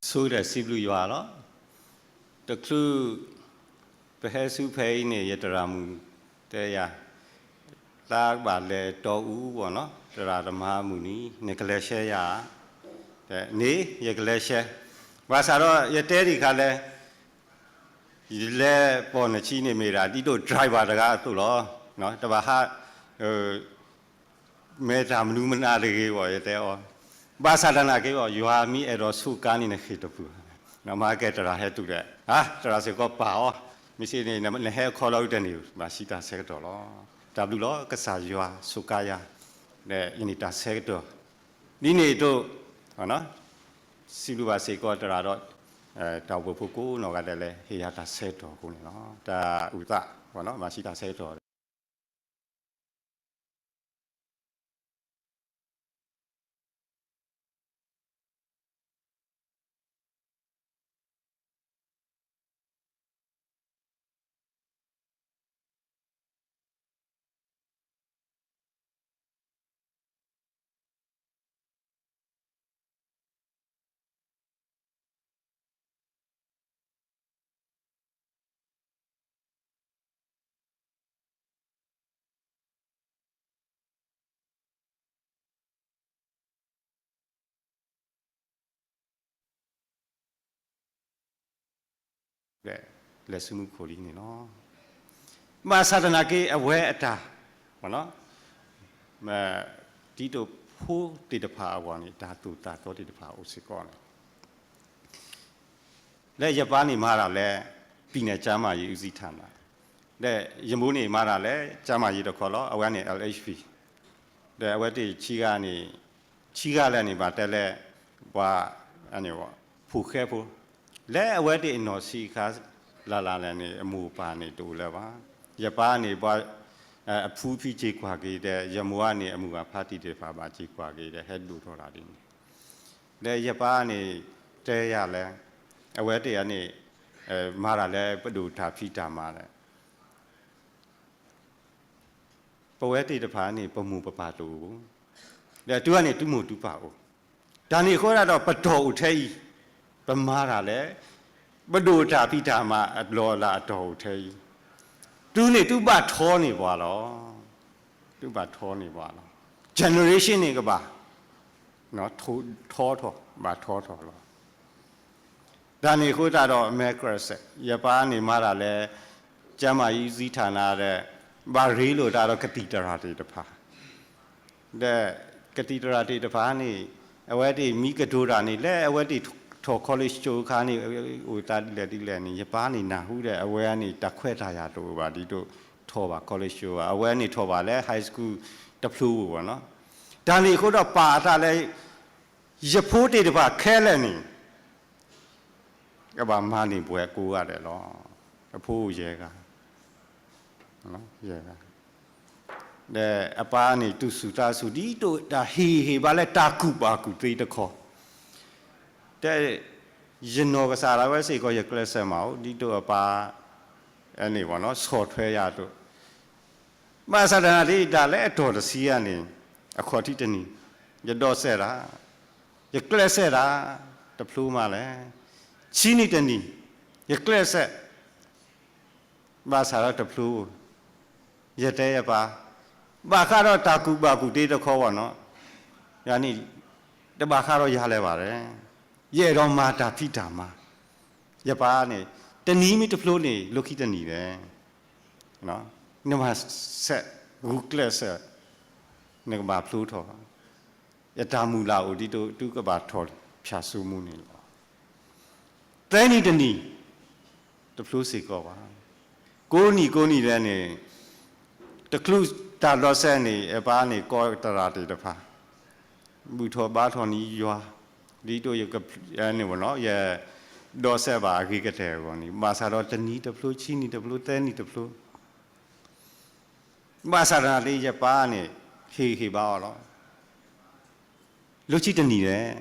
ဆိကတၢၢ်စံးဘျုးယွၤလီၤ. တချုး ပဟဲဆူဖဲအံၤန့ၣ် ယတရၣ်မုၣ်တဲယၤ, သးကဘၣ်လဲၤတီအူဘၣ်နီၤ, တရၣ်တမၤမုၢ်နံၤ နကလဲၤရှဲယၤဧါ. န့ၣ် ယကလဲၤရှဲ. ဘၣ်ဆၣ်ဒီးယတဲဒံးခါလဲၣ်, ယလဲၤပိာ်နဆံန့ၣ်မ့ၢ်ဒၣ် ဒ်သိး driver တဂၤအသိးလီၤ. တဘၣ်ဟး မဲာ်တၢ်မနုၤမနုၤတဂ့ၤဘၣ် ယတဲအီၤ. ဘၣ်ဆၣ်သနာ်က့ဘၣ် ယွၤမ့ၢ်အဲၣ်ဒိးစူးကါန့ၣ် နဃ့ၢ်တပူၤ, မၤကဲတရၣ်ဟဲတုၤဒီး တရၣ်စ့ၢ်ကီးပာ်အီၤ, မ့ၢ်စ့ၢ်န့ၣ် နဟဲအခီလီၤအုတန့ၢ် ဘၣ်ဆံးတၢ်ဆၢကတီၢ်လီၤ. တၢ်ဘျုးလီၤ ကစၢ်ယွၤစူးကါယၤ, ဒီးယန့ၢ်တၢ်ဆၢကတီၢ် ဒ်န့ၣ်အသိး စံးဘျုးဘၣ်စ့ၢ်ကီးတရၣ်ဒီး တၢ်အိၣ်ဖှိၣ်ဖိကိးနီၢ်ဂၤဒဲးလၢ ဟ့ၣ်ယၤတၢ်ဆၢကတီၢ်အဃိန့ၣ်လီၤ. တၢ်အုၣ်သး ဘၣ်ဆံးတၢ်ဆၢကတီၢ် လဲၤဆူမူခိၣ်လံန့ၣ်လီၤ. ဘၣ်ဆၣ်သနာ်က့ အဝဲအတၢ် ဒ်သိးဖိသ့ၣ်တဖၣ်အဂီၢ်န့ၣ် တၢ်သိၣ်တၢ်သီသ့ၣ်တဖၣ်အိၣ်စ့ၢ်ကီးန့ၣ် လၢယပၢ်န့ၣ်မၤတၢ်လၢ ပြည်နယ်ကျန်းမာရေးဦးစီးဌာန, ဒီးယမိၢ်န့ၣ်မၤတၢ်လၢ ကျန်းမာရေးတခီလီၤ, အဝဲန့ၣ် LHP, ဒီးအဝဲသ့ၣ်ဆံဂၤန့ၣ် ဆံဂၤလၢာ်န့ၣ် ဘၣ်တဲလၢ ပှၤ ဖိၣ်ဃဲဖိ, လၢအဝဲသ့ၣ်အနီၢ်ဆံးအခါ လၢ်လၢ်လဲၣ်န့ၣ် အမိၢ်အပၢ်န့ၣ်တအိၣ်လၢၤဘၣ်. ယပၢ်န့ၣ် ပှၤ အဖုဖံစ့ၢ်ကွၢ်က့ၤဒီး ယမိၢ်န့ၣ် အမုၢ်အဖါတံၢ်သ့ၣ်တဖၣ်ဘၣ်စ့ၢ်ကွၢ်က့ၤဒီး ဟဲဒိၣ်ထီၣ်တၢ်ဒ်န့ၣ်, ဒီးယပၢ်န့ၣ် တဲယၤလၢ အဝဲသ့ၣ်န့ၣ် မၤတၢ်လၢပဒိၣ်တၢ်ဖံးတၢ်မၤဒီး ပဝဲသ့ၣ်တဖၣ်န့ၣ် ပမိၢ်ပပၢ်တအိၣ်, ဒီးတုၤအံၤန့ၣ် သုမိၢ်သုပၢ်အိၣ်, တၢ်န့ၣ်အဃိဒၣ်ဒီး ပတီၢ်အိၣ်ထဲအံၤ, ပမၤတၢ်လၢ ပဒိၣ်တၢ်ဖံးတၢ်မၤအလီၢ်အလၤအတီၢ်အိၣ်ထဲအံၤ, သုန့ၣ်သုဘၣ်ထီန့ၢ်ပှၤလီၤ. သုဘၣ်ထီန့ၢ်ပှၤလီၤ. generation န့ၣ်ကဘၣ် ထီထီၣ် ဘၣ်ထီထီၣ်လီၤ. တၢ်န့ၣ်အဃိသတးဒီး မဲာ်ကြၢးစဲး ယပၢ်န့ၣ်မၤတၢ်လၢ ကျန်းမာရေးဦးစီးဌာန ဒီး ဘၣ်ရ့လိာ်သးဒီးကသံၣ်သရၣ်သ့ၣ်တဖၣ်, ဒီးကသံၣ်သရၣ်သ့ၣ်တဖၣ်န့ၣ် အဝဲသ့ၣ်မံကတိၤတၢ်န့ၣ် လၢအဝဲသ့ၣ်ထီၣ် college ကၠိအခါန့ၣ် အိၣ်သးဒ်လဲၣ်ဒ်လဲၣ်န့ၣ် ယပၢ်န့ၣ်နၢ်ဟူဒီး အဝဲန့ၣ်တၢ်ခွဲးတၢ်ယာ်တအိၣ်ဘၣ် ဒ်သိးထီၣ်ဘၣ် college ကၠိဘၣ်, အဝဲန့ၣ်ထီၣ်ဘၣ်လၢ high school တဖျိဧိၤဘၣ်နီၤ. တၢ်န့ၣ်အဃိဒီးပာ်အသးလၢ ယဖိသ့ၣ်တဖၣ်ခဲလၢာ်န့ၣ် ကဘၣ်မၤန့ၢ်ပှဲၤကိးဂၤဒဲးလီၤ. အဖိယဲၢ်ဂၤ, ယဲၢ်ဂၤ, ဒီးအပၢ်န့ၣ် သူၣ်ဆူၣ်သးဆူၣ် ဒ်သိးတၢ်ဟ့ၣ်ဟ့ၣ်ဘၣ်လၢတၢ်ကူၣ်ဘၣ်ကူၣ်သ့တခီ, တဲ ယနီၢ်ကစၢ်ဒၣ်ဝဲစ့ၢ်ကီး ယကျဲးစၢးမၤအိၣ် ဒ်သိးအပၢ် န့ၣ်ဘၣ်နီၤ ဆီၣ်ထွဲယၤအသိး, ဘၣ်ဆၣ်သနာ်က့ တၢ်လၢအတီၢ်တဆံယၤန့ၣ် အခီၣ်ထံးတနံၤ ယဒိးစဲးတၢ်, ယကျဲးစၢးတၢ် တဖျိမးလဲၣ်, ဆံနံၤတနံၤ ယကျဲးစၢး ဘၣ်ဆၣ်ဒီးတဖျိ, ယတဲယပၢ်, ဘၣ်ဃးဒီးတၢ်ကူၣ်ဘၣ်ကူၣ်သ့တခီဘၣ်နီၤ, ယၤန့ၣ် တဘၣ်ဃးဒီးယၤလၢၤဘၣ်လဲၣ်, ယအဲၣ်ဒိးမၤတၢ်ဖံးတၢ်မၤ, ယပၢ်န့ၣ် တနံၤမ့ၢ်တဖျိန့ၣ် လီၢ်ခံတနံၤလဲၣ် နမၤစဲး ဂုာ်ကျဲးစၢး နကဘၣ်ဖျိထီၣ်, ယတၢ်မုၢ်လၢ်အိၣ်ဒ်သိး သုကဘၣ်ထီၣ်ဖၠၣ်စိမူန့ၣ်လီၤ. သၢနံၤတနံၤ တဖျိစ့ၢ်ကီးဘၣ်, ကိးနံၤကိးနံၤလဲၣ်န့ၣ် တချုးတၢ်ဒိးစဲးန့ၣ် ယပၢ်န့ၣ်ကိးသရၣ်သ့ၣ်တဖၣ် ဘူၣ်ထီၣ်ဘါထီၣ်န့ၢ်ယွၤ, ဒ်သိးယက ယဒိးစဲးဘၣ်အဂ့ၤကတၢၢ်အဂီၢ်န့ၣ် ဘၣ်ဆၣ်ဒီးတနံၤတဖျိ ဆံနံၤတဖျိ သၢနံၤတဖျိ ဘၣ်ဆၣ်သနာ်က့ ယပၢ်န့ၣ် ဟ့ၣ်ဂံၢ်ဟ့ၣ်ဘါအီၤလီၤ. လၢခံတနံၤလဲၣ်,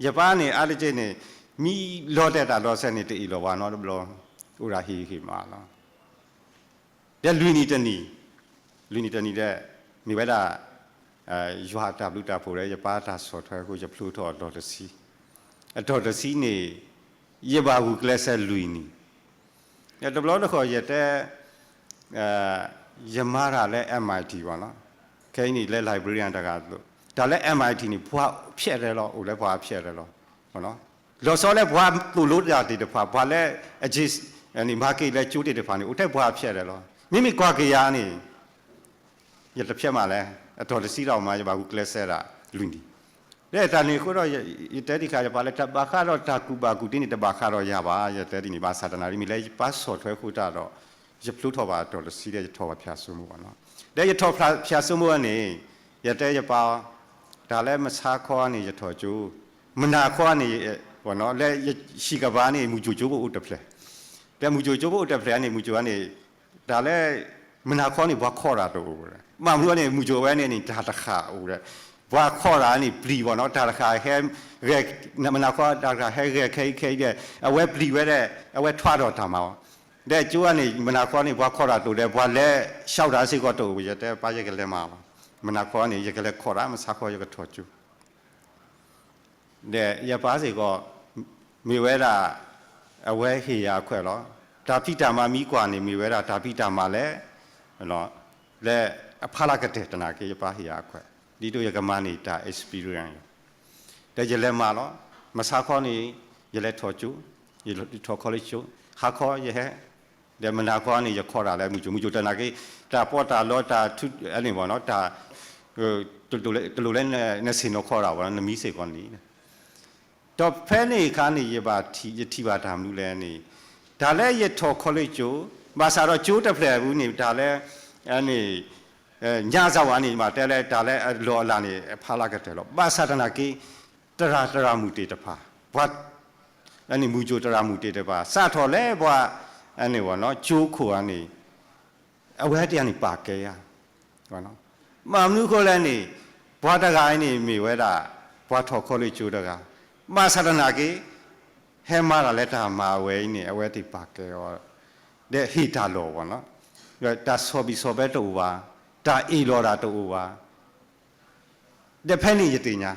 ယပၢ်န့ၣ် အါတက့ၢ်န့ၣ် မ့ၢ်လီၤတဲာ်တၢ်ဒိးစဲးန့ၣ် တအ့ၣ်လိာ်ပှၤနီတဘျီ, အိၣ်ဒၣ်ဟ့ၣ်ဂံၢ်ဟ့ၣ်ဘါလီၤ. ဒီးလွံၢ်နံၤတနံၤ, လွံၢ်နံၤတနံၤဒီး မ့ၢ်ဝဲဒၣ် ယွၤအတၢ်ဘျုးတၢ်ဖှိၣ်ဒီး ယပၢ်တၢ်ဆီၣ်ထွဲအဃိ ယဖျိထီၣ်အလီၢ်တဆံ, အတီၢ်တဆံန့ၣ် ယဘၣ်ဂုာ်ကျဲးစၢးလွံၢ်နံၣ်, တဘျီတခီၣ်ယတဲ ယမၤတၢ်လၢ M I T ဘၣ်နီၤ, ခဲအံၤန့ၣ်လၢ librarian တဂၤအသိး, တၢ်လၢ M I T န့ၣ် ပှၤဖျဲးရဲလီၤ, အိၣ်လၢပှၤဖျဲးရဲလီၤ, လီၤဆီလၢပှၤသိၣ်လိတၢ်သ့ၣ်တဖၣ်, ပှၤလၢအ မၤက့ၤလၢကၠိသ့ၣ်တဖၣ်န့ၣ် အိၣ်ထဲပှၤဖျဲးရဲလီၤ. မ့မ့ၢ်ကွၢ်က့ၤယၤန့ၣ် ယတဖျဲးမးလဲၣ်, အတီၢ်တဆံဒီးမၤ ယဘၣ်ဂုာ်ကျဲးစၢးဒၣ်လွံၢ်နံၣ်, ဒီးတၢ်န့ၣ်အဃိဒီး ယတဲဒံးခါ ယပာ်လၢတၢ်ဘၣ်ဃးဒီးတၢ်ကူၣ်ဘၣ်ကူၣ်သ့န့ၣ် တဘၣ်ဃးဒီးယၤဘၣ်, ယတဲဒ်န့ၣ် ဘၣ်ဆၣ်တနာ်က့ မ့ၢ်လၢယပၢ်ဆီၣ်ထွဲဃိတၢ်ဒီး ယဖျိထီၣ်ဘၣ်အတီၢ်တဆံဒီး ယထီၣ်ဘၣ်ဖၠၣ်စိမိၣ်ဘၣ်နီၤ, ဒီးယထီၣ်ဖၠၣ်စိမိၣ်န့ၣ် ယတဲယပၢ် တၢ်လၢမဆါခီန့ၣ် ယထီၣ်ကၠိ, မုၢ်နၤခီန့ၣ် လၢယဟံၣ်ကဘၣ်န့ၣ် မုၢ်ကၠိၣ်ကၠိကအိၣ်တဖျၢၣ်, ဒီးမုၢ်ကၠိၣ်ကၠိကအိၣ်တဖျၢၣ်န့ၣ် မုၢ်ကၠိၣ်န့ၣ် တၢ်လၢ မုၢ်နၤခီန့ၣ် ပှၤခီၣ်တၢ်တအိၣ်, ဘၣ်မနုၤန့ၣ် မုၢ်ကၠိၣ်ဝဲန့ၣ်န့ၣ် တၢ်တဃၣ်အိၣ်ဒီး ပှၤခီၣ်တၢ်န့ၣ်ပျံၤဘၣ်နီၤ, တၢ်တဃၣ်ဟဲ မုၢ်နၤခီတၢ်တဃၣ်ဟဲဂဲၤခဲအံၤခဲအံၤဒီး အဝဲပျံၤဝဲဒီး အဝဲထွါထီၣ်တၢ်မၤအီၤ, ဒီးကၠိန့ၣ် မုၢ်နၤခီန့ၣ် ပှၤခီၣ်တၢ်တအိၣ်ဒီး ပှၤလဲၤဆှီတၢ်စ့ၢ်ကီးတအိၣ်, ယတဲပၢ် ယကလဲၤမၤလီၤ, မုၢ်နၤခီန့ၣ် ယကလဲၤခီၣ်တၢ်, မဆါခီယကထီၣ်ကၠိ ဒီးယပၢ်စ့ၢ်ကီး မ့ၢ်ဝဲဒၣ် အဝဲဟ့ၣ်ယၤအခွဲးလီၤ. တၢ်ဖံးတၢ်မၤမံၤကွၢ်န့ၣ် မ့ၢ်ဝဲဒၣ်တၢ်ဖံးတၢ်မၤလၢ လၢအဖီလာ်ကတၢၢ်တနာ်က့ ယပၢ်ဟ့ၣ်ယၤအခွဲး ဒ်သိးယကမၤန့ၢ်တၢ် experience ဒီးယလဲၤမၤလီၤ. မဆါခီန့ၣ် ယလဲၤထီၣ်ကၠိ, ယထီၣ် college ကၠိ, ဟါခီယဟဲ ဒီးမုၢ်နၤခီန့ၣ် ယခီၣ်တၢ်လၢမုၢ်ကၠိၣ်, မုၢ်ကၠိၣ်တနာ်က့ တၢ်ပီးတၢ်လီတၢ်ထူန့ၣ်ဘၣ်နီၤ, တၢ် တလိၣ်လၢနဆ့ၣ်နီၤခီၣ်တၢ်ဘၣ်နီၤ, နမံစ့ၢ်ကီးန့ၣ် ဒီးဖဲန့ၣ်အခါန့ၣ် ယဘၣ်ထံၣ် ယထံၣ်ဘၣ်တၢ်မနုၤလဲၣ်န့ၣ် တၢ်လၢယထီၣ် college ကၠိ, ဘၣ်ဆၣ်ဒီးကၠိတဖျၢၣ်အပူၤန့ၣ် တၢ်လၢ န့ၣ် ညါစၢ်ဝဲန့ၣ် မ့ၢ်တဲလၢတၢ်လၢအလီၢ်အလၤန့ၣ် အဖီလာ်ကတၢၢ်လီၤ. ဘၣ်ဆၣ်သနာ်က့ သရၣ်သရၣ်မုၣ်သ့ၣ်တဖၣ် ပှၤ န့ၣ်မုၢ်ကၠိၣ်သရၣ်မုၣ်သ့ၣ်တဖၣ် စးထီၣ်လၢပှၤ န့ၣ်ဘၣ်နီၤ ကၠိခိၣ်ဧါန့ၣ် အဝဲသ့ၣ်န့ၣ်ပာ်ကဲယၤ ဘၣ်မနုၤအဃိလဲၣ်န့ၣ် ပှၤတဂၤအံၤန့ၣ်မ့ၢ်ဝဲဒၣ် ပှၤထီၣ် college ကၠိတဂၤ, ဘၣ်ဆၣ်သနာ်က့ ဟဲမၤတၢ်လၢတၢ်မၤအဝဲအံၤန့ၣ် အဝဲသ့ၣ်ပာ်ကဲအီၤ ဒီးဟ့ၣ်တၢ်လီၢ်ဘၣ်နီၤ, တၢ်ဆီၣ်ဘံၣ်ဆီၣ်ဘၢတအိၣ်ဘၣ်, တၢ်အ့ၣ်လိာ်တၢ်တအိၣ်ဘၣ် ဒီးဖဲန့ၣ်ယသ့ၣ်ညါ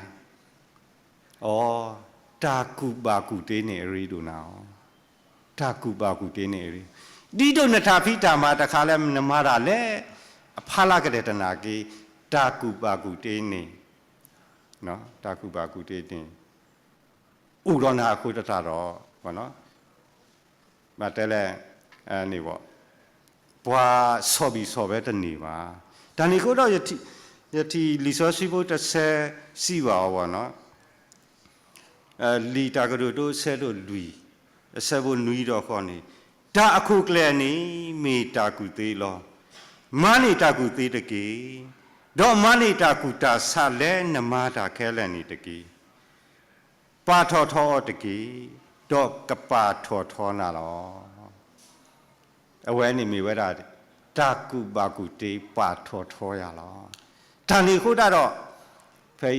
အိ တၢ်ကူၣ်ဘၣ်ကူၣ်သ့န့ၣ်အရ့ဒိၣ်နၤအီၤ, တၢ်ကူၣ်ဘၣ်ကူၣ်သ့န့ၣ်အရ့, ဒ်သိးနတၢ်ဖံးတၢ်မၤတခါလၢနမၤတၢ်လၢ အဖီလာ်ကတၢၢ်တနာ်က့ တၢ်ကူၣ်ဘၣ်ကူၣ်သ့န့ၣ် တၢ်ကူၣ်ဘၣ်ကူၣ်သ့န့ၣ် အိၣ်ဒီးနၤအဃိသတးဒီး ဘၣ်တဲလဲၣ် န့ၣ်ဘၣ် ပှၤဆီၣ်ဘံၣ်ဆီၣ်ဘၢတန့ၢ်ဘၣ်. တၢ်န့ၣ်အဃိဒီး ယထံၣ်လံာ်စီဆှံဖိတဆၢစံးဘၣ်အီၤဘၣ်နီၤ, လံာ်တၢ်ကရူၢ်ဒိၣ်အဆၢဒိၣ်လွံၢ် အဆၢဖိနွံဒီးဃိးန့ၣ်, တၢ်အခိၣ်ကျၢၢ်န့ၣ် မ့ၢ်တၢ်ကူၣ်သ့လီၤ. မၤန့ၢ်တၢ်ကူၣ်သ့တက့ၢ်. ဒီးမၤန့ၢ်တၢ်ကူၣ်တၢ်ဆးလၢနမၤတၢ်ခဲလၢာ်န့ၣ်တက့ၢ်. ပာ်ထီၣ်ထီအီၤတက့ၢ်, ဒီးကပာ်ထီၣ်ထီနၤလီၤ. အဝဲန့ၣ်မ့ၢ်ဝဲဒၣ် တၢ်ကူၣ်ဘၣ်ကူၣ်သ့ပာ်ထီၣ်ထီယၤလီၤ. တၢ်န့ၣ်အဃိသတးဒီး ဖဲ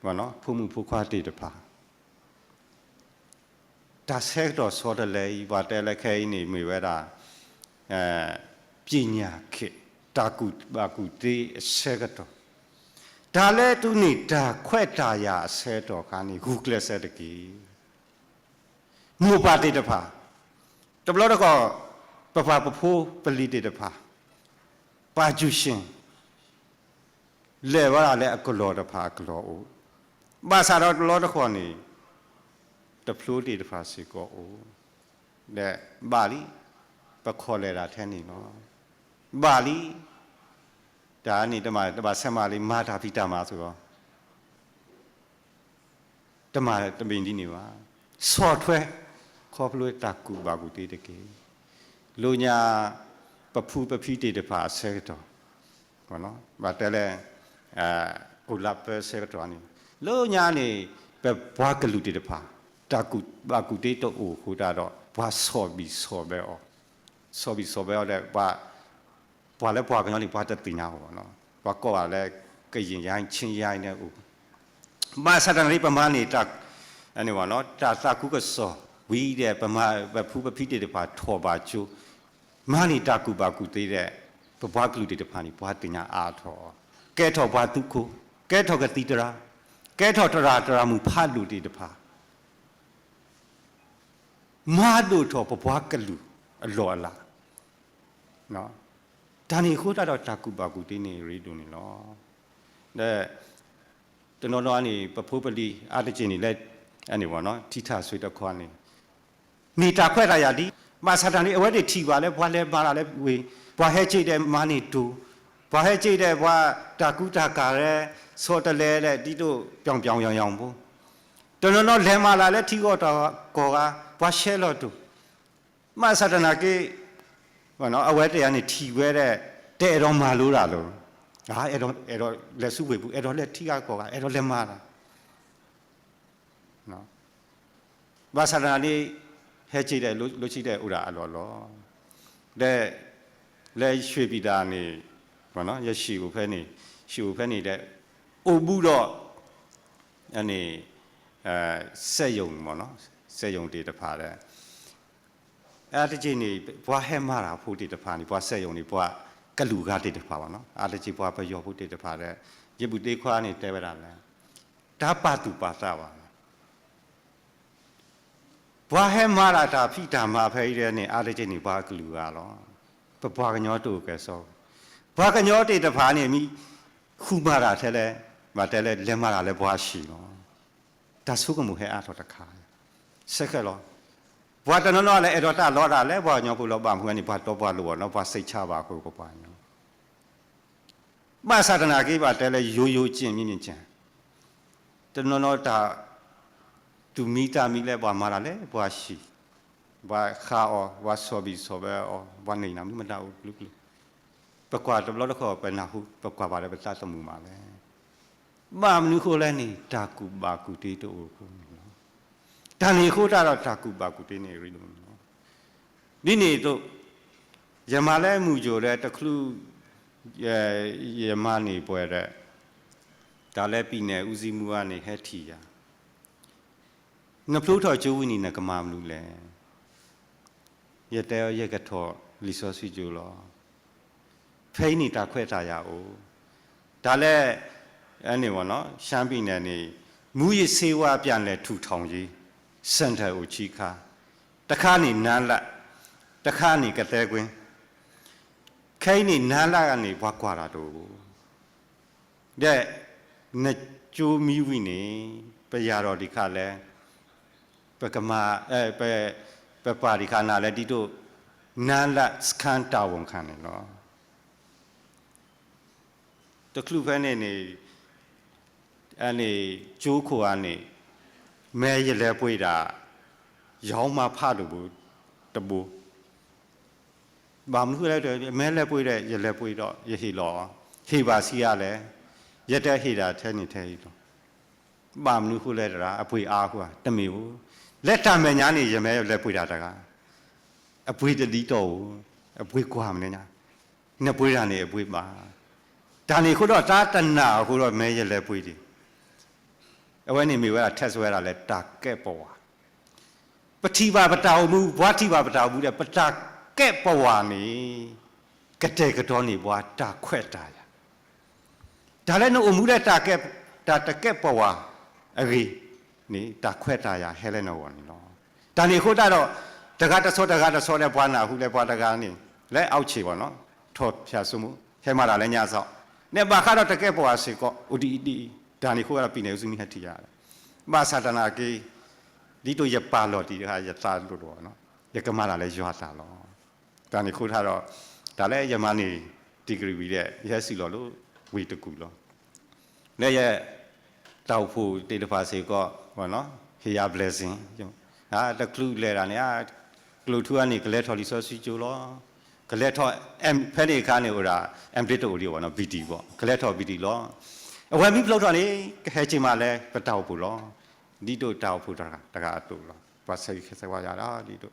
အံၤ ဖိမုၣ်ဖိခွါသ့ၣ်တဖၣ် တၢ်ဆၢကတီၢ်ဆီတလဲအံၤ ပှၤတဲလၢခဲအံၤန့ၣ် မ့ၢ်ဝဲဒၣ် ပညာခေတ် တၢ်ကူၣ်ဘၣ်ကူၣ်သ့အဆၢကတီၢ်, တၢ်လၢတုၤန့ၣ်တၢ်ခွဲးတၢ်ယာ်အဆၢကတီၢ်အခါန့ၣ် ဂုာ်ကျဲးစၢးတက့ၢ်. မိၢ်ပၢ်သ့ၣ်တဖၣ် တဘျီတခီၣ် ပပှၤပဖိပလံၤသ့ၣ်တဖၣ် ပှၤယူၢ်ၡ့ၣ် လဲၤဝဲဒၣ်လၢအကလီၢ်တဖၣ်အကလီၢ်အိၣ်, ဘၣ်ဆၣ်ဒီးတဘျီတခီၣ်န့ၣ် တဖျိသ့ၣ်တဖၣ်စ့ၢ်ကီးအိၣ်, ဒီးဘၣ်လံ, ပခီၣ်လဲၤတၢ်ထဲန့ၣ်လီၤ. ဘၣ်လံ, တၢ်န့ၣ်တမ့ၢ်တဘၣ်ဆဲးမၤလံ မၤတၢ်ဖံးတၢ်မၤစ့ၢ်ကီး တမ့ၢ်တမ့ၢ်ဒ်န့ၣ်ဘၣ်. ဆီၣ်ထွဲ ခီဖျိတၢ်ကူၣ်ဘၣ်ကူၣ်သ့တက့ၢ်. လၢညါ ပဖုပဖံသ့ၣ်တဖၣ်အဆၢကတီၢ် ဘၣ်တဲလဲၣ် အိၣ်လၢပၢဆၢကတီၢ်န့ၣ် လၢညါန့ၣ် ပပှၤကလုာ်သ့ၣ်တဖၣ် တၢ်ကူၣ်ဘၣ်ကူၣ်သ့တအိၣ်အဃိသတးဒီး ပှၤဆီၣ်ဘံၣ်ဆီၣ်ဘၢအီၤ, ဆီၣ်ဘံၣ်ဆီၣ်ဘၢအီၤဒီး ပှၤလၢပှၤကညီန့ၣ် ပှၤတသ့ၣ်ညါအီၤဘၣ်နီၤ, ပှၤကိးဘၣ်လၢ ကရင်ရိုင်း ချင်းရိုင်း န့ၣ်အိၣ်, ဘၣ်ဆၣ်သနာ်က့ ပမၤန့ၢ်တၢ် တၢ်သးခုကစီၣ်ဝံၤဒီး ပမၤ ပဖုပဖံသ့ၣ်တဖၣ်ထီၣ်ဘၣ်ကၠိ, မၤန့ၢ်တၢ်ကူၣ်ဘၣ်ကူၣ်သ့ဒီး ပပှၤကလုာ်သ့ၣ်တဖၣ်န့ၣ် ပှၤသ့ၣ်ညါအါထီၣ်, ကဲထီၣ်ပှၤသူခိၣ်, ကဲထီၣ်ကသံၣ်သရၣ်, ကဲထီၣ်သရၣ်သရၣ်မုၣ်ဖးဒိၣ်သ့ၣ်တဖၣ် မၤဒိၣ်ထီၣ်ပပှၤကလုာ်အလီၢ်အလၤ, တၢ်န့ၣ်အဃိသတးဒီးတၢ်ကူၣ်ဘၣ်ကူၣ်သ့န့ၣ်ရ့ဒိၣ်န့ၣ်လီၤ. ဒီး တနီၤနီၤန့ၣ် ပဖိပလံၤအါတက့ၢ်န့ၣ်လၢ ထံထၣ်ဆွ့တခီန့ၣ် မ့ၢ်တၢ်ခွဲးတၢ်ယာ်လံ, ဘၣ်ဆၣ်တၢ်န့ၣ် အဝဲသ့ၣ်ထံၣ်ဘၣ်လၢပှၤလဲၤမၤတၢ်လၢဝ့ၢ်, ပှၤဟဲက့ၤဒီးမၤန့ၢ်တိၢ်, ပှၤဟဲက့ၤဒီးပှၤတၢ်ကူတၢ်ကၤလၢ ဆီတလဲဒီးဒ်သိး ပြောင်ပြောင်ယောင်ယောင် ဖိ, တနီၤနီၤလဲၤမၤတၢ်လၢထံဂီၢ်တၢ်ကီၢ်ဂၤ ပှၤဆဲးလီၤတိၢ်, ဘၣ်ဆၣ်သနာ်က့ အဝဲသ့ၣ်န့ၣ်ထံၣ်ဝဲဒီး တအဲၣ်ဒိးမၤလိတၢ်လၢၤ, အဲၣ်ဒိးလဲၤဆူဝ့ၢ်ပူၤ အဲၣ်ဒိးလဲၤထံဂၤကီၢ်ဂၤ အဲၣ်ဒိးလဲၤမၤတၢ် ဘၣ်ဆၣ်သနာ်က့ ဟဲက့ၤဒီး လိဆံဒီးအိၣ်ဒၣ်အလီၢ်လီၤ. ဒီး လၢယရွှေပြည်သာန့ၣ် ယဟံၣ်အိၣ်ဖဲန့ၣ်, ဟံၣ်အိၣ်ဖဲန့ၣ်ဒီး အိၣ်ဘူးဒီး န့ၣ် စက်ရုံ, စက်ရုံသ့ၣ်တဖၣ်ဒီး အါတက့ၢ်န့ၣ် ပှၤဟဲမၤတၢ်ဖိသ့ၣ်တဖၣ်န့ၣ် ပှၤစက်ရုံန့ၣ် ပှၤကလုာ်ဂၤသ့ၣ်တဖၣ်ဘၣ်နီၤ, အါတက့ၢ်ပှၤပယီၤဖိသ့ၣ်တဖၣ်ဒီး ယဘူၣ်သ့ခွါန့ၣ် တဲဝဲဒၣ်လၢ တၢ်ပာ်သူၣ်ပာ်သးဘၣ် ပှၤဟဲမၤတၢ်တၢ်ဖံးတၢ်မၤဖဲအံၤန့ၣ် အါတက့ၢ်န့ၣ် ပှၤကလုာ်ဂၤလီၤ. ပပှၤကညီတအိၣ်ကဲၤစီ, ပှၤကညီသ့ၣ်တဖၣ်န့ၣ် မ့ၢ်ဃုမၤတၢ်ထဲလဲၣ်, ဘၣ်တဲလဲၣ် လဲၤမၤတၢ်လၢပှၤဟံၣ်လီၤ. တၢ်ဆိကမိၣ်ဟဲအါထီၣ်တခါ, ဆဲးဃဲးလီၤ. ပှၤတနီၤနီၤလၢအဲၣ်ဒိးတၢ်လီတၢ်လၢပှၤကညီဖိလီၤ ဘၣ်မနုၤန့ၣ် ပှၤတီပှၤလိၤဘၣ်နီၤ ပှၤစံးဆါဘၣ်အဃိ ပပှၤကညီ ဘၣ်ဆၣ်သနာ်က့ ဘၣ်တဲလၢ ရိုးရိုးကျင့် မြင့်မြင့်ကျင့်, တနီၤနီၤတၢ် သူၣ်မံသးမံလၢပှၤမၤတၢ်လၢပှၤဟံၣ်, ပှၤဃါအီၤ, ပှၤဆီၣ်ဘံၣ်ဆီၣ်ဘၢအီၤ, ပှၤန့ၢ်နၤမနုၤမတၤအိၣ်ကလုာ်ကလုာ်, ပကွၢ်တဘျီတခီၣ် ပနၢ်ဟူ ပကွၢ်ဘၣ်ဒီးပသးသမူမးလဲၣ်. ဘၣ်မနုၤဃိလဲၣ်န့ၣ် တၢ်ကူၣ်ဘၣ်ကူၣ်သ့တအိၣ်အဃိန့ၣ်လီၤ. တၢ်န့ၣ်အဃိသတးဒီး တၢ်ကူၣ်ဘၣ်ကူၣ်သ့န့ၣ်ရ့ဒိၣ်န့ၣ်လီၤ. ဒ်န့ၣ်အသိး ယမၤလၢမုၢ်ယိၤဒီးတချုး ယမၤန့ၢ်ပှဲၤဒီး တၢ်လၢ ပြည်နယ်ဦးစီးမှူး အံၤန့ၣ် ဟဲထံၣ်ယၤ, နဖျိထီၣ်ကၠိဝံၤန့ၣ် နကမၤမနုၤလဲၣ်. ယတဲအီၤ ယကထီၣ်လံာ်စီဆှံကၠိလီၤ. ဖဲအံၤန့ၣ်တၢ်ခွဲးတၢ်ယာ်အိၣ်, တၢ်လၢ န့ၣ် ရှမ်းပြည်နယ် န့ၣ် မူးယစ်ဆေးဝါးပြန်လည်ထူထောင်ရေး center အိၣ်ခံခါ, တခါန့ၣ် နါလၢ်, တခါန့ၣ် ကသဲကွင်း, ခဲအံၤန့ၣ် နါလၢ်န့ၣ် ပှၤကွၢ်တၢ်တအိၣ် ဒီး နကၠိမံဝံၤန့ၣ် ပယၤထီၣ်ဒံးခါလဲၣ်, ပကမၤ ပပာ်ဒံးခါနၤလၢဒ်သိး နါလၢ်စခန်းတာဝန်ခံန့ၣ်လီၤ. တချုးဖဲန့ၣ်န့ၣ် န့ၣ် ကၠိခိၣ်ဧါန့ၣ် မ့ၢ်ယလဲၤပှ့ၤဒၣ် ယီမၤဖးဒိၣ်တဘိ ဘၣ်မနုၤဃိလဲၣ်, မ့ၢ်လဲၤပှ့ၤဒီး ယလဲၤပှ့ၤဒီး ယဟ့ၣ်လီၤ, ဟ့ၣ်ဘၣ်ဆံးအါလဲၣ်, ယတဟ့ၣ်ဒၣ်ထဲန့ၣ်ထဲအံၤလီၤ. ဘၣ်မနုၤဃိလဲၣ်တဂၤ အပှ့ၤအါအဃိဧါ, တမ့ၢ်ဧိၤ, လၢတၢ်မဲာ်ညါန့ၣ် ယမ့ၢ်လဲၤပှ့ၤတၢ်တဂၤ အပှ့ၤတဒ်သိးဧိၤ, အပှ့ၤကွၢ်မနုၤညါ, နပှ့ၤတၢ်န့ၣ်အပှ့ၤဘၣ်. တၢ်န့ၣ်အဃိဒီး တၢ်တနာ်အဃိဒီး မ့ၢ်ယလဲၤပှ့ၤဒံး, အဝဲန့ၣ်မ့ၢ်ဝဲဒၣ် test ဝဲဒၣ်လၢတၢ်ကဲပဝး ပထံၣ်ဘၣ်ပတၢ်အိၣ်မူ, ပှၤထံၣ်ဘၣ်ပတၢ်အိၣ်မူဒီး ပတၢ်ကဲပဝးန့ၣ် ကတဲာ်ကတီၤန့ၢ်ပှၤတၢ်ခွဲးတၢ်ယာ်. တၢ်လၢနအိၣ်မူလၢ တၢ်ကဲပဝးအဂ့ၢ်န့ၣ် တၢ်ခွဲးတၢ်ယာ်ဟဲလၢနဂီၢ်န့ၣ်လီၤ. တၢ်န့ၣ်အဃိသတးဒီး တဂၤတဆီတဂၤတဆီဒီး ပှၤနၢ်ဟူလၢပှၤတဂၤန့ၣ် လၢအအိၣ်ဆံးဘၣ်နီၤ ထီၣ်ဖၠၣ်စိမိၤ ဟဲမၤတၢ်လၢညါစီၤ န့ၣ် ဘၣ်ဃးဒီးတၢ်ကဲပဝးစ့ၢ်ကီး အိၣ်ဒ်အံၤဒ်အံၤ, တၢ်န့ၣ်အဃိဒီး ပံၤနဲၣ်အုးစုမံဟဲထံၣ်ယၤ ဘၣ်ဆၣ်သနာ်က့ ဒ်သိးယပာ်လီၤတံၢ်တခါ ယသးဒိၣ်တအိၣ်နီၤ, ယကမၤတၢ်လၢယွၤအသးလီၤ. တၢ်န့ၣ်အဃိသတးဒီး တၢ်လၢယမၤန့ၢ် degree ဝံၤဒီး ယဟဲစံၣ်လီၤလၢဝ့ၢ်တကူၣ်လီၤ. လၢယ တၢ်အိၣ်ဖှိၣ်သ့ၣ်တဖၣ်စ့ၢ်ကီး ဟ့ၣ်ယၤ blessing, တချုးလဲၤတၢ်န့ၣ် ကျိၣ်ထူန့ၣ် ကလဲၤထီၣ်လံာ်စီဆှံကၠိလီၤ. ကလဲၤထီၣ် ဖဲန့ၣ်အခါန့ၣ်အိၣ်ဒၣ် အဘျ့တအိၣ်ဒံးဘၣ်နီၤ ဘံၣ်ဒံၣ်ဘၣ် ကလဲၤထီၣ်ဘံၣ်ဒံၣ်လီၤ. အဝဲမ့ၢ်ဖျိထီၣ်န့ၣ် ကဟဲက့ၤမးလၢပတၢ်အိၣ်ဖှိၣ်လီၤ. ဒ်သိးတၢ်အိၣ်ဖှိၣ်တဂၤတဂၤအသိးလီၤ. ပှၤဆၢဂ့ၤဆၢဝါယၤဒီးဒ်သိး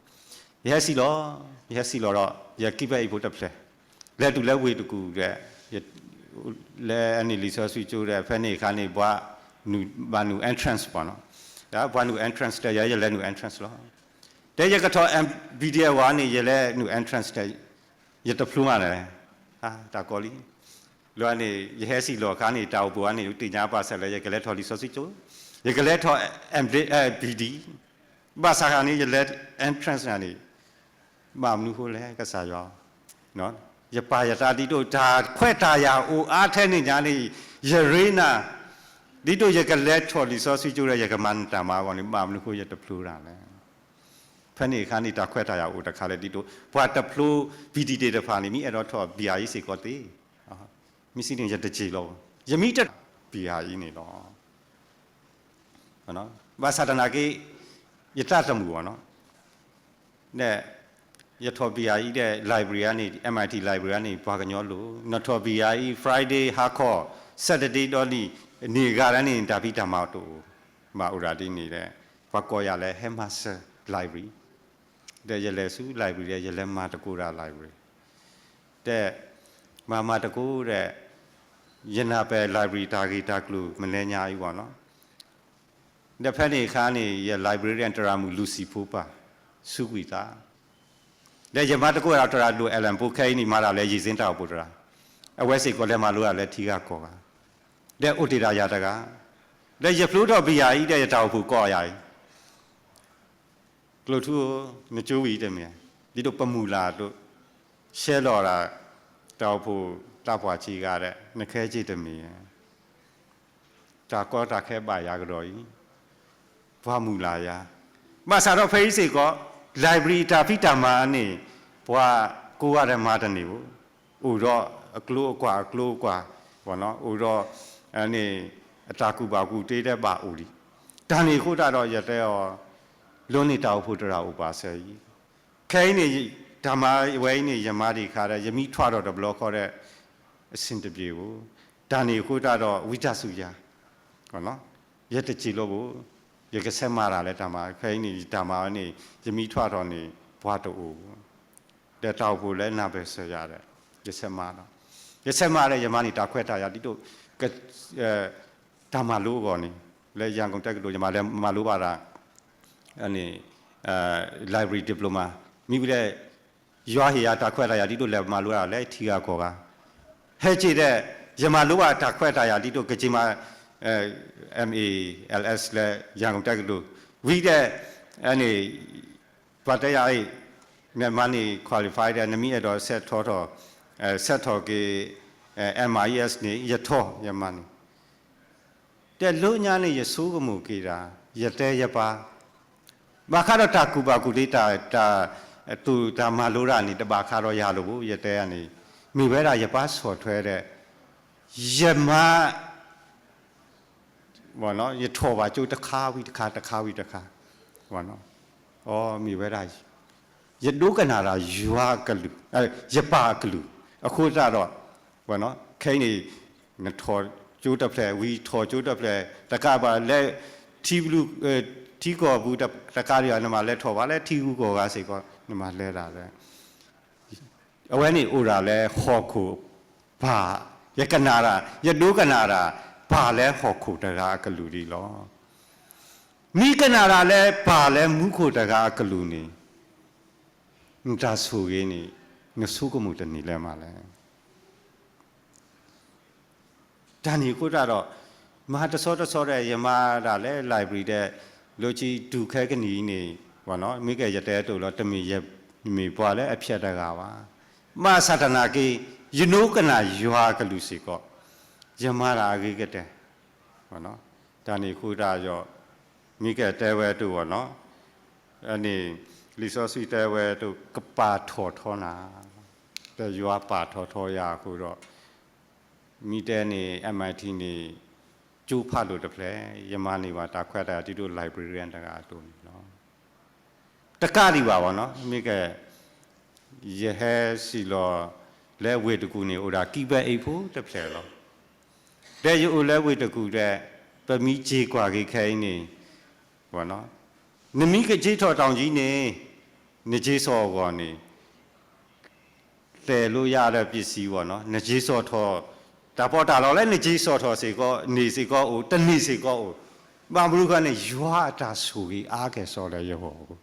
ယဟဲစံၣ်လီၤ, ယဟဲစံၣ်လီၤဒီး ယကံၢ်ပၢၢ်အံၤဖိတဖျၢၣ် လဲၤတုၤလၢဝ့ၢ်တကူၣ်ဒီး လၢအန့ၣ်လံာ်စီဆှံကၠိဒီး ဖဲန့ၣ်အခါန့ၣ် ပှၤနုာ် ဘၣ်နုာ် entrance ဘၣ်နီၤ, ပှၤနုာ် entrance တဲ ယဲယလဲၤနုာ် entrance လီၤ. တဲယကထီၣ် ဘံၣ်ဒံၣ်အဝၤန့ၣ် ယလဲၤနုာ် entrance တဲ ယတဖျိမးန့ၣ်, တၢ်ကီလံ. လၢန့ၣ် ယဟဲစံၣ်လီၤအခါန့ၣ် တၢ်အိၣ်ဖှိၣ်အံၤန့ၣ် သ့ၣ်ညါပာ်စၢၤလၢ ယကလဲၤထီၣ်လံာ်စီဆှံကၠိ, ယကလဲၤထီၣ် ဘံၣ်ဒံၣ် ဘၣ်ဆၣ်ခါန့ၣ် ယလဲၤ entrance နၤန့ၣ် ဘၣ်မနုၤဃိလဲၣ် ကစၢ်ယွၤ, ယပာ်ယသးဒ်သိး တၢ်ခွဲးတၢ်ယာ်အိၣ်အါထဲန့ၣ်ညါန့ၣ် ယရ့နၤ, ဒ်သိးယကလဲၤထီၣ်လံာ်စီဆှံကၠိဒီး ယကမၤနတၢ်မၤအဂီၢ်န့ၣ် ဘၣ်မနုၤဃိယတဖျိတၢ်လဲၣ်. ဖဲန့ၣ်အခါန့ၣ် တၢ်ခွဲးတၢ်ယာ်အိၣ်တခါလၢဒ်သိး ပှၤတဖျိ ပီၣ်တံၣ်တ့ၢ်တဖၣ်န့ၣ် မ့ၢ်အဲၣ်ဒိးထီၣ် ဘံၣ်အါအံၤ စ့ၢ်ကီးသ့, မ့ၢ်စံးန့ၣ် ယတစ့ၤလီၤ, ယမ့ၢ်တ ဘံၣ်အါအံၤန့ၣ်လီၤ. ဘၣ်ဆၣ်သနာ်က့ ယသးသမူအီၤနီၤ, ယထီၣ်ဘံၣ်အါအံၤဒီး library န့ၣ် MIT library န့ၣ် ပှၤကညီလိၣ်, နထီၣ်ဘံၣ်အါအံၤ Friday ဟါခီ, Saturday ဒီးနံၤ န့ၢ်ဂၤလၢန့ၣ် တၢ်ဖံးတၢ်မၤတအိၣ်, ဘၣ်အိၣ်ဒၣ်ဒ်န့ၣ်ဒီး ပှၤကိးယၤလၢ headmaster library ဒီးယလဲၤဆူ library ဒီး ယလဲၤမၤသကိးတၢ် library ဒီး မၤမၤသကိးဒီး ယနၢ်ပၢၢ် library တၢ်ဂ့ၢ်တၢ်ကျိၤ မလဲညါအံၤဘၣ်နီၤ, ဒီးဖဲန့ၣ်အခါန့ၣ် ယ librarian သရၣ်မုၣ် လူၤစံၣ်ဖိပၢ် ဆူကွံာ်သး, ဒီးယမၤသကိးဒီးသရၣ်ဒိၣ် အဲလၣ်ဖိ ခဲအံၤန့ၣ် မၤတၢ်လၢ ယံာ်စ့တၢ်အိၣ်ဖှိၣ်သရၣ်, အဝဲစ့ၢ်ကီးလဲၤမၤလိတၢ်လၢထံဂၤကီၢ်ဂၤ, ဒီးအိၣ်တ့ၢ်ဒၣ်ယၤတဂၤ, ဒီးယဖျိထီၣ်ဘံၣ်ယၤအံၤဒီး ယတၢ်အိၣ်ဖှိၣ်ကိးယၤအံၤ ကျိၣ်ထူဧၢ, နကၠိဝံၤတမ့ၢ်, ဒ်သိးပမုၢ်လၢ်အသိး, ရှဲလီၤဒၣ် တၢ်အိၣ်ဖှိၣ်သးပှၢ်ဆံးဂၤဒီး နခဲက့ၤတမ့ၢ်, တၢ်ကီတၢ်ခဲဘၣ်ယၤကဒီးအံၤ, ပှၤမုၢ်လၢ်ယၤ, ဘၣ်ဆၣ်ဒီးဖဲအံၤစ့ၢ်ကီး library တၢ်ဖံးတၢ်မၤန့ၣ် ပှၤကိးဂၤဒဲးမၤတန့ၢ်ဧိၤ, အိၣ်ဒီးအကျိအကွၢ်အကျိအကွၢ်, အိၣ်ဒီး န့ၣ် အတၢ်ကူၣ်ဘၣ်ကူၣ်သ့တဘၣ်အိၣ်လံ, တၢ်န့ၣ်အဃိသတးဒီး ယတဲအီၤ, လီၤန့ၢ်တၢ်အိၣ်ဖှိၣ်သရၣ်အိၣ်ပာ်စၢၤအံၤ, ခဲအံၤန့ၣ် တၢ်မၤဝဲအံၤန့ၣ် ယမၤဒံးခါဒီး ယမ့ၢ်ထွဲထီၣ်တဘျီဃီဒီး အဆင်တပြေဘၣ်, တၢ်န့ၣ်အဃိသတးဒီး ဝံသးစူၤယၤ ယတစ့ၤလီၤဘၣ်, ယကဆဲးမၤတၢ်လၢတၢ်မၤ, ဖဲအံၤန့ၣ် ယတၢ်မၤဝဲန့ၣ် ယမ့ၢ်ထွဲထီၣ်န့ၣ် ပှၤတအိၣ်, ဒီးတၢ်အိၣ်ဖှိၣ်လၢနၢ်ပၢၢ်စၢၤယၤဒီး ယဆဲးမၤလီၤ, ယဆဲးမၤဒီး ယမၤန့ၢ်တၢ်ခွဲးတၢ်ယာ်ဒ်သိး တၢ်မၤလိအဂီၢ်န့ၣ်, လၢယၤကိာ်တက္ကသိုလ် ယမၤလဲၤမၤလိဘၣ်တၢ် န့ၣ် library diploma, မ့ၢ်ဝံၤဒီး ယွၤဟ့ၣ်ယၤတၢ်ခွဲးတၢ်ယာ်ဒ်သိးလဲၤမၤလိတၢ်လၢထံဂၤကီၢ်ဂၤ, ဟဲက့ၤဒီး ယမၤလိဘၣ်တၢ်ခွဲးတၢ်ယာ်ဒ်သိး ကက့ၤမၤ M A L S လၢယၤကိာ်တက္ကသိုလ်, ဝံၤဒီး န့ၣ် ပှၤတဲယၤအံၤ နမၤန့ၢ် qualify ဒီး နမ့ၢ်အဲၣ်ဒိးဆဲးထီၣ်ထီၣ်, ဆဲးထီၣ်က့ၤ M I S န့ၣ် ယထီၣ်ယမၤန့ၢ်, ဒီးလၢညါန့ၣ် ယဆိကမိၣ်က့ၤဒၣ် ယတဲယပၢ်, ဘၣ်ဃးဒီးတၢ်ကူၣ်ဘၣ်ကူၣ်သ့ တၢ် တၢ်သူၣ်တၢ်မၤလိတၢ်န့ၣ် တဘၣ်ဃးဒီးယၤလီၤဘၣ် ယတဲန့ၣ်, မ့ၢ်ဝဲဒၣ်ယပၢ်ဆီၣ်ထွဲဒီး ယမၤ ယထီၣ်ဘၣ်ကၠိတခါဝံၤတခါ တခါဝံၤတခါ, အီ မ့ၢ်ဝဲဒၣ် ယဒိကနၣ်တၢ်ယွၤအကလုၢ်, ယပၢ်အကလုၢ်, အဃိသတးဒီး ခဲအံၤန့ၣ် နထီၣ်ကၠိတဖျၢၣ် ဝံၤထီၣ်ကၠိတဖျၢၣ် တကးဘၣ်လၢ ထံဘျုး ထံကီၢ်ပူၤတကးဒံးဘၣ် နမၤလဲၤထီၣ်ဘၣ်လၢထံဂုၤကီၢ်ဂၤစ့ၢ်ကီး နမၤလဲၤတၢ်လၢ အဝဲန့ၣ်အိၣ်ဒၣ်လၢဟီၣ်ခိၣ်ပၢ်, ယကနၣ်တၢ် ယဒိကနၣ်တၢ် ပၢ်လၢဟီၣ်ခိၣ်တဂၤအကလုၢ်ဒ်လီၤ. မ့ၢ်ကနၣ်တၢ်လၢပၢ်လၢမူခိၣ်တဂၤအကလုၢ်န့ၣ် နတၢ်ဆိၣ်ဂ့ၤန့ၣ် နဆိကမိၣ်တန့ၢ်လၢၤမးလဲၣ်. တၢ်န့ၣ်အဃိသတးဒီး မၤတဆီတဆီဒီး ယမၤဒၣ်လၢ library ဒီး လၢခံတုၤခဲကနံၣ်အံၤန့ၣ် မ့ၢ်ကဲယတဲတအိၣ်လီၤ တမ့ၢ်ယမ့ၢ်ပှၤလၢအဖျဲးတဂၤဘၣ်. ဘၣ်ဆၣ်သနာ်က့ ယဒိကနၣ်ယွၤအကလုၢ်စ့ၢ်ကီး ယမၤတၢ်အဂ့ၤကတၢၢ် တၢ်န့ၣ်အဃိသတးဒီး မ့ၢ်ကဲတဲဝဲတအိၣ်နီၤ န့ၣ် လံာ်စီဆှံတဲဝဲတအိၣ် ကပာ်ထီၣ်ထီနၤ, ဒီးယွၤပာ်ထီၣ်ထီယၤအဃိဒီး မ့ၢ်တဲန့ၣ် M I T န့ၣ် ကၠိဖးဒိၣ်တဖျၢၣ် ယမၤန့ၢ်ဘၣ်တၢ်ခွဲးတၢ်ယာ်ဒ်သိး librarian တဂၤအသိးန့ၣ်လီၤ. တကးဒံးဘၣ်ဘၣ်နီၤ မ့ၢ်ကဲ ယဟဲစံၣ်လီၤလၢဝ့ၢ်တကူၣ်န့ၣ် အိၣ်ဒၣ် ကံးဘၢအ့ၣ်ဖိတဖျၢၣ်လီၤ. ဒီးယအိၣ်လၢဝ့ၢ်တကူၣ်ဒီး ပမ့ၢ်က့ၤကွၢ်က့ၤခဲအံၤန့ၣ် နမ့ၢ်ကက့ၤထီၣ်တီၢ်ကံၤန့ၣ် နက့ၤစိာ်အဂီၢ်န့ၣ် တဲလိယါဒီးပစံးဝီၤနီၤ နက့ၤစိာ်ထီၣ် တၢ်ပီးတၢ်လီလၢနက့ၤစိာ်ထီၣ်စ့ၢ်ကီး န့ၢ်စ့ၢ်ကီးအိၣ် တန့ၢ်စ့ၢ်ကီးအိၣ် ဘၣ်မနုၤဃိန့ၣ် ယွၤအတၢ်ဆိၣ်ဂ့ၤအါကဲၣ်ဆိးလၢယဂီၢ်အဃိ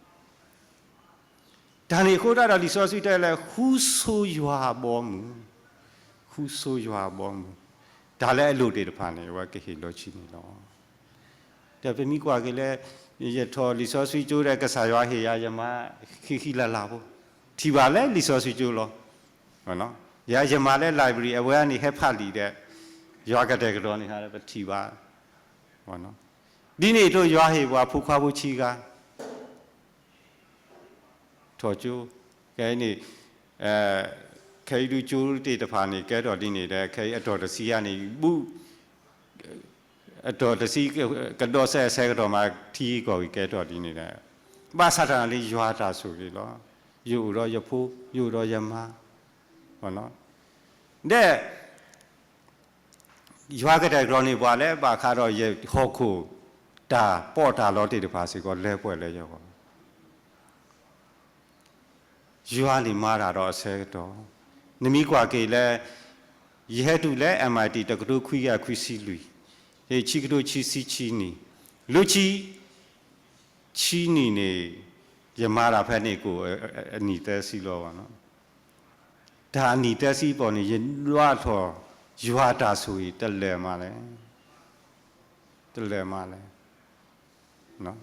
တၢ်န့ၣ်အဃိသတးဒီး လံာ်စီဆှံတဲလၢ ဃုဆိယွၤအဘီအမုၢ်, ဃုဆိယွၤအဘီအမုၢ်, တၢ်လၢအလိၣ်သ့ၣ်တဖၣ်န့ၣ် အဝဲကဟ့ၣ်လီၤဆံန့ၣ်လီၤ. ဒီးပမ့ၢ်ကွၢ်က့ၤလၢ ယထီၣ်လံာ်စီဆှံကၠိဒီး ကစၢ်ယွၤဟ့ၣ်ယၤ ယမၤဃံဃံလၤလၤဖိ, ထံၣ်ဘၣ်လၢလံာ်စီဆှံကၠိလီၤ. ယ ယမၤလၢ library အဝဲန့ၣ် ဟဲဖးလံာ်ဒီး ယွၤကတဲာ်ကတီၤန့ၣ် ပထံၣ်ဘၣ်. ဒ်န့ၣ်အသိး ယွၤဟ့ၣ်ပှၤဖိခွါဖိဆံးဂၤ ထီၣ်ကၠိ, ခဲအံၤန့ၣ် ခဲအံၤဒုးကၠိသ့ၣ်တဖၣ်န့ၣ် ကဲထီၣ်ဒ်န့ၣ်ဒီး ခဲအံၤအတီၢ်တဆံယါန့ၣ် ဘူး အတီၢ်တဆံ ကဒီးစဲးအဆၢကတီၢ်မး ထံကီၢ်ဂ့ၤကဲထီၣ်ဒ်န့ၣ်ဒီး ဘၣ်ဆၣ်တၢ်န့ၣ်လၢယွၤအတၢ်ဆိၣ်ဂ့ၤလီၤ. ယအိၣ်ဒီးယဖိ, ယအိၣ်ဒီးယမါ, ဒီး ယွၤကတဲာ်ကတီၤန့ၢ်ပှၤလၢဘၣ်ဃးဒီးယဟီၣ်ခိၣ်တၢ်ပီးတၢ်လီသ့ၣ်တဖၣ်စ့ၢ်ကီး လၢပှဲၤလၢယဂီၢ် ယွၤန့ၣ်မၤတၢ်ဒီးအဆၢကတီၢ်, နမ့ၢ်ကွၢ်က့ၤလၢ ယဟဲတုၤလၢ M I T တကထိခွံကယၤခွံဆံလွံၢ်, ယဆံကထိဆံဆံဆံနံၣ်, လၢခံဆံနံၣ်န့ၣ် ယမၤတၢ်ဖဲန့ၣ်ကိးအနံၣ်သၢဆံလီၤ. တၢ်အနံၣ်သၢဆံအပူၤန့ၣ် ယဒွးထီၣ် ယွၤတၢ်ဆိၣ်ဂ့ၤတလၢာ်မးလဲၣ်, တလၢာ်မးလဲၣ်.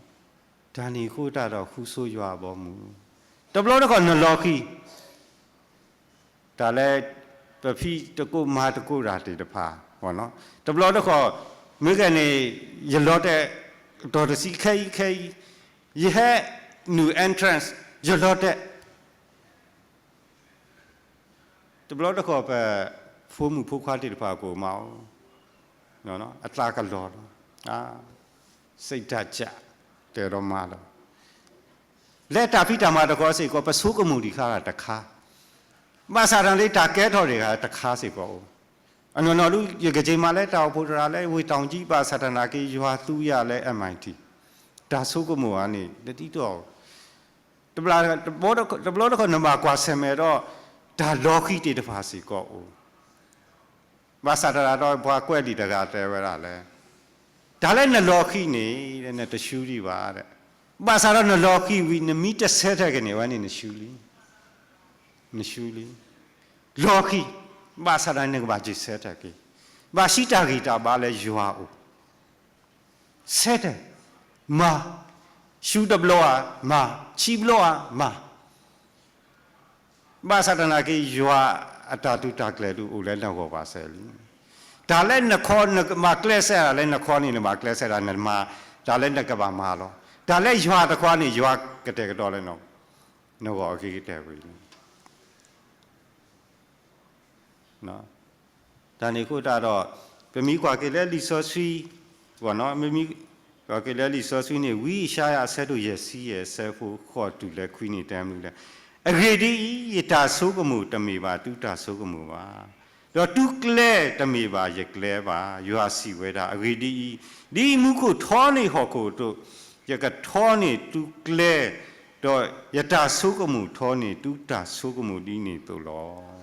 တၢ်န့ၣ်အဃိသတးဒီးဃုဆိယွၤအဘီအမုၢ်, တဘျီတခီၣ်နလီၤဃံၤ တၢ်လၢ ပဖံးသကိးမၤသကိးတၢ်သ့ၣ်တဖၣ်, တဘျီတခီၣ် မ့ၢ်ဂ့ၤန့ၣ် ယလီၤတဲာ် တီၢ်တဆံခဲအံၤခဲအံၤ, ယဟဲနုာ် entrance ယလီၤတဲာ် တဘျီတခီၣ်ပ ဖိမုၣ်ဖိခွါသ့ၣ်တဖၣ်ကအိၣ်မးအီၤ, အသးကလီၤလီၤ, စိတ်ဓာတ်ကျ, တဲဒီးမၤလီၤ. လၢတၢ်ဖံးတၢ်မၤတခီစ့ၢ်ကီး ပဆိကမိၣ်ဒံးခါတခါ, ဘၣ်ဆၣ်တၢ်န့ၣ် တၢ်ကဲထီၣ်ဒံးခါတခါစ့ၢ်ကီးအိၣ်, အနီၢ်နီၢ်ဒု ယကက့ၤမၤလၢတၢ်အိၣ်ဖှိၣ်သရၣ်လၢ ဝ့ၢ်တီၣ်ကၠံ ဘၣ်ဆၣ်တၢ်နာ်က့ ယွၤသူယၤလၢ M I T, တၢ်ဆိကမိၣ်ဧါန့ၣ် တဒ်သိး တဘျီတခီၣ်နဘၣ်ကွၢ်ဆၢၣ်မဲာ်ဒီး တၢ်လီၤဃံၤသ့ၣ်တဖၣ်စ့ၢ်ကီးအိၣ်, ဘၣ်ဆၣ်တၢ်ဒီးပှၤကွဲးလံာ်တဂၤတဲဝဲဒၣ်လၢ တၢ်လၢနလီၤဃံၤန့ၣ် နတရှုံးဒံးဘၣ်, ဘၣ်ဆၣ်ဒီးနလီၤဃံၤဝံၤ နမ့ၢ်တဆၢထၢၣ်က့ၤန့ၣ် အဝဲန့ၣ်နရှုံးလံ, နရှုံးလံ, လီၤဃံၤ, ဘၣ်ဆၣ်ဒီးနကဘၣ်က့ၤဆၢထၢၣ်က့ၤ, ဘၣ်ဆံးတၢ်ဂံၢ်တၢ်ဘါလၢယွၤအအိၣ် ဆၢထၢၣ်, မၤ, ဆူတဘျီဧါ, မၤ, ဆံဘျီဧါ, မၤ, ဘၣ်ဆၣ်တၢ်နာ်က့ ယွၤအတၢ်တူၢ်တၢ်ကျဲၤဒုးအိၣ်လၢနဂီၢ်ဘၣ်စဲလံ, တၢ်လၢနခီနကဘၣ်ကျဲးစဲးဒၣ်လၢနခီန့ၣ် နဘၣ်ကျဲးစဲးဒၣ်နမၤ, တၢ်လၢနကဘၣ်မၤလီၤ, တၢ်လၢယွၤတခီန့ၣ် ယွၤကတဲာ်ကတီၤလၢ နဂီၢ်အဂ့ၤကတၢၢ်ဝံၤလံ တၢ်န့ၣ်အဃိသတးဒီး ပမ့ၢ်ကွၢ်က့ၤလၢလံာ်စီဆှံ, ကွၢ်က့ၤလၢလံာ်စီဆှံန့ၣ် ဝံယၡါယၤအဆၢဒိၣ်ယဲၢ်ဆံယဲၢ် အဆၢဖိဃိးတုၤလၢခွံန့ၣ်တဲမနုၤလဲၣ်, အဂ့ၢ်ဒ်အံၤ, ယတၢ်ဆိကမိၣ်တမ့ၢ်ဘၣ်သုတၢ်ဆိကမိၣ်ဘၣ်, ဒီးသုကျဲတမ့ၢ်ဘၣ်ယကျဲဘၣ်, ယွၤစံးဝဲဒၣ်, အဂ့ၢ်ဒ်အံၤ, ဒ်မူခိၣ်ထီန့ၢ်ဟီၣ်ခိၣ်အသိး, ယကထီန့ၢ်သုကျဲ, ဒီးယတၢ်ဆိကမိၣ်ထီန့ၢ်သုတၢ်ဆိကမိၣ်ဒ်န့ၣ်အသိးလီၤ.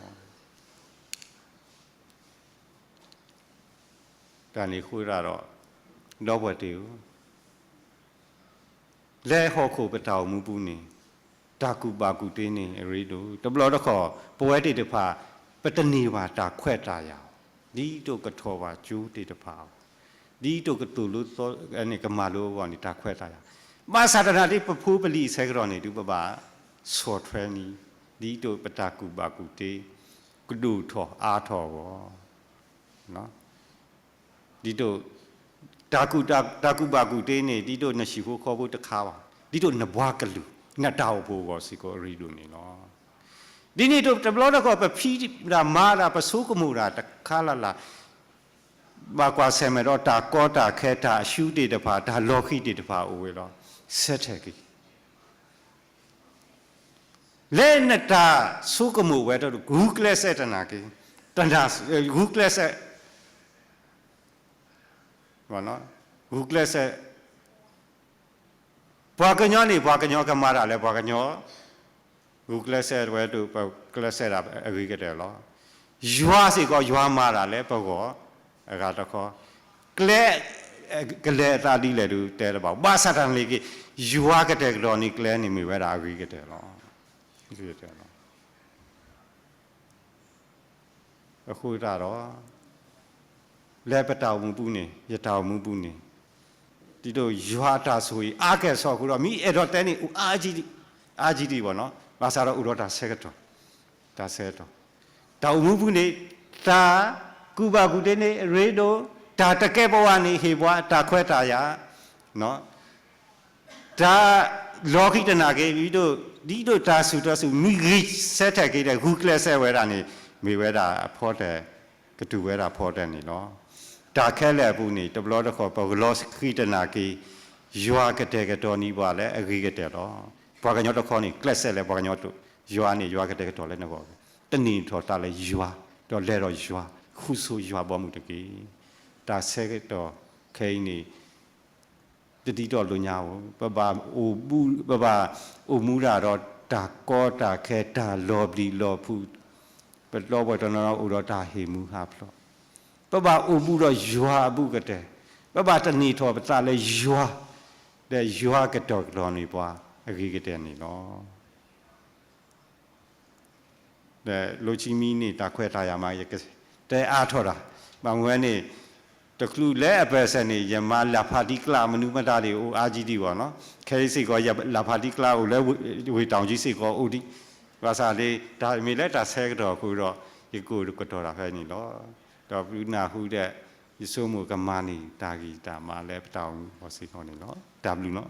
တၢ်န့ၣ်အဃိသတးဒီး ဒီပုၢ်ဝဲၢ်သ့ၣ်ဧၢ, လၢဟီၣ်ခိၣ်ပတၢ်အိၣ်မူပူၤန့ၣ် တၢ်ကူၣ်ဘၣ်ကူၣ်သ့န့ၣ်အရ့ဒိၣ်, တဘျီတခီၣ် ပဝဲသ့ၣ်တဖၣ် ပတန့ၢ်ဘၣ်တၢ်ခွဲးတၢ်ယာ်, ဒ်သိးကထီၣ်ဘၣ်ကၠိသ့ၣ်တဖၣ်အဂီၢ်, ဒ်သိးကသိၣ်လိသီန့ၣ် ကမၤလိအဂီၢ်န့ၣ် တၢ်ခွဲးတၢ်ယာ်, ဘၣ်ဆၣ်တနာ်ဒ်ပဖိပလံၤအဆၢကတီၢ်န့ၣ် ဒုးပဘၣ်ဆီၣ်ထွဲန့ၣ် ဒ်သိးပတၢ်ကူၣ်ဘၣ်ကူၣ်သ့ ကဒိၣ်ထီၣ်အါထီၣ်အဂီၢ် ဒ်သိး တၢ်ကူၣ်ဘၣ်ကူၣ်သ့န့ၣ် ဒ်သိးနဟံၣ်ဖိဃီဖိတခါဘၣ်, ဒ်သိးနဘှါကလုာ် နတၢ်အိၣ်ဖှိၣ်အဂီၢ်စ့ၢ်ကီးအရ့ဒိၣ်န့ၣ်လီၤ. ဒ်န့ၣ်အသိး တဘျီတခီၣ် ပဖံးတၢ်မၤတၢ် ပဆိကမိၣ်တၢ်တခါလၢ်လၢ် ဘၣ်ကွၢ်ဆၢၣ်မဲာ်ဒီးတၢ်ကီတၢ်ခဲ တၢ်အရှုံးသ့ၣ်တဖၣ် တၢ်လီၤဃံၤသ့ၣ်တဖၣ်အိၣ်ဝဲလီၤ. ဆၢထၢၣ်က့ၤ လၢနတၢ်ဆိကမိၣ်ဝဲတဂုာ်ကျဲးစဲးတနာ်က့, တနာ်ဂုာ်ကျဲးစဲး, ဂုာ်ကျဲးစဲး, ပှၤကညီန့ၣ် ပှၤကညီကမၤတၢ်လၢပှၤကညီ ဂုာ်ကျဲးစဲးဝဲတဂုာ်ကျဲးစဲးဒၣ်အဂ့ၤကတၢၢ်လီၤ. ယွၤစ့ၢ်ကီး ယွၤမၤတၢ်လၢပဂီၢ် အဂၤတခီ, ကျဲ ကလဲၤအသးဒ်လဲၣ်ဒုးတဲတဘၣ်, ဘၣ်ဆၣ်တၢ်န့ၣ်က့ ယွၤကတဲာ်ကတီၤန့ၢ်ကျဲန့ၣ်မ့ၢ်ဝဲဒၣ်အဂ့ၤကတၢၢ်လီၤ. အဃိသတးဒီး လၢပတၢ်အိၣ်မူပူၤန့ၣ် ယတၢ်အိၣ်မူပူၤန့ၣ် ဒ်သိးယွၤအတၢ်ဆိၣ်ဂ့ၤအါကဲၣ်ဆိးအဃိဒီး မ့ၢ်အဲၣ်ဒိးတဲန့ၣ် အိၣ်အါကံဒံး, အါကံဒံးဘၣ်နီၤ, ဘၣ်ဆၣ်ဒီးအိၣ်ဒီးတၢ်ဆၢကတီၢ်, တၢ်ဆၢကတီၢ်, တၢ်အိၣ်မူပူၤန့ၣ် တၢ်ကူၣ်ဘၣ်ကူၣ်သ့န့ၣ် ရ့ဒိၣ်, တၢ်တကဲပဝးန့ၣ် ဟ့ၣ်ပှၤတၢ်ခွဲးတၢ်ယာ်, တၢ်လီၤဃံၤတနၢ်က့ၤ ဒ်သိး, ဒ်သိးတၢ်ဆူၣ်တၢ်ဆူၣ် မ့ၢ်ဂံၢ်ဆဲးထဲးက့ၤဒီး ဂုာ်ကျဲးစၢးဝဲဒၣ်န့ၣ် မ့ၢ်ဝဲဒၣ်အဖီတၢၢ်, ကတုၤဝဲဒၣ်ဖီတၢၢ်န့ၣ်လီၤ. တၢ်ခဲလၢာ်အပူၤန့ၣ် တဘျီတခီၣ် ပကလီၤဃံၤတနၢ်က့ၤ ယွၤကတဲာ်ကတီၤန့ၢ်ပှၤလၢအဂ့ၤကတၢၢ်လီၤ. ပှၤကညီတခီန့ၣ် ကျဲးစၢးလၢပှၤကညီတ, ယွၤန့ၣ် ယွၤကတဲာ်ကတီၤလၢနဂီၢ်, တန့ၢ်ထီၣ်သးလၢယွၤ, ဒီးလဲၤဒီးယွၤ, ဃုဆိယွၤဘီမုၢ်တက့ၢ်. တၢ်ဆၢကတီၢ်ခဲအံၤန့ၣ် တဒ်သိးလၢညါဧိၤ, ပဘၣ်အိၣ်မူ, ပဘၣ်အိၣ်မူဒၣ်ဒီးတၢ်ကီတၢ်ခဲ တၢ်လီၤဘျံးလီၤဖုး, ပဒီပုၢ်ဝဲၢ်တနီၤနီၤအိၣ်ဒီးတၢ်ဟ့ၣ်မူဟးဖျိး, ပဘၣ်အိၣ်ဘူးဒီးယွၤအဘူးကတၢၢ်, ပဘၣ်တန့ၢ်ထီၣ်ပသးလၢယွၤ, ဒီးယွၤကတဲာ်ကတီၤန့ၢ်ပှၤအဂ့ၤကတၢၢ်န့ၣ်လီၤ. ဒီးလိၣ်ဆံမံန့ၣ် တၢ်ခွဲးတၢ်ယာ်မး ယကတဲအါထီၣ်တၢ်, ဘၣ်မနုၤဝဲန့ၣ် တချုးလၢအပၢၢ်စၢၤန့ၣ် ယမၤလၢ်ဖးတံၢ်ကျါ မနုၤမတၤဒ်အိၣ်အါကံဒံးဘၣ်နီၤ, ခဲအံၤစ့ၢ်ကီး ယလၢ်ဖးတံၢ်ကျါအိၣ်လၢ ဝ့ၢ်တီၢ်ကၠံစ့ၢ်ကီးအိၣ်ဒံး, ဘၣ်ဆၣ်လၢ တၢ်မ့ၢ်လၢတၢ်ဆၢကတီၢ်အဃိဒီး ယကအိၣ်ကတီၢ်တၢ်ဖဲန့ၣ်လီၤ. ဒီးပနၢ်ဟူဒီး ယဆိကမိၣ်ကမၤန့ၢ်တၢ်ဂံၢ်တၢ်ဘါလၢပတၢ်အိၣ်မူအဂီၢ်စ့ၢ်ကီးန့ၣ်လီၤ. တၢ်ဘျုးလီၤ.